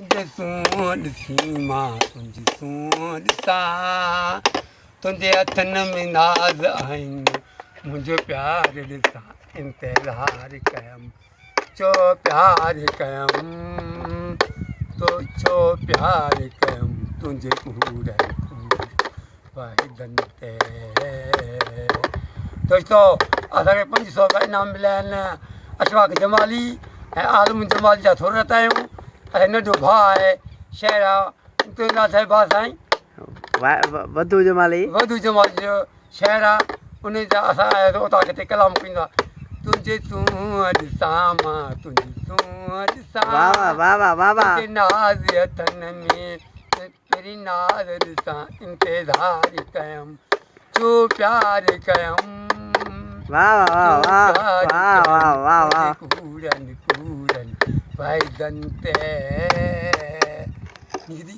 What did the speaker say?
تنهنجي سونهن ڏسي مان تنهنجي سونهن ڏسان تنهنجي هٿن ۾ ناز آهن منهنجو پيار ڏسان انتظار ڪيم ڇو پيار ڪيم تو ڇو پيار ڪيم تنهنجي ڪوڙن ڪوڙن واعدن تي دوستو اسان کي 500 روپيا انعام مليا آهن اشفاق جمالي ۽ عالم جمالي جا ٿورا آهيون ۽ ننڍو ڀاء آهي شهر آ تنهنجو نالو ڇا آهي ڀاء سائين؟ وڌو جمالي. وڌو جمالي جو شهر آ ان جا اسان آيا ته اتان ڪٿي ڪلام ڪيندا تنهنجي سونهن ڏسان مان تنهنجي سونهن ڏسان واه واه واه واه واه واه تنهنجي ناز هٿن ۾ پرين ناز ڏسان انتظار ڪيم ڇو پيار ڪيم واه واه واه واه واه واه واه ڪوڙن ڪوڙن واعدن تي نڪتي.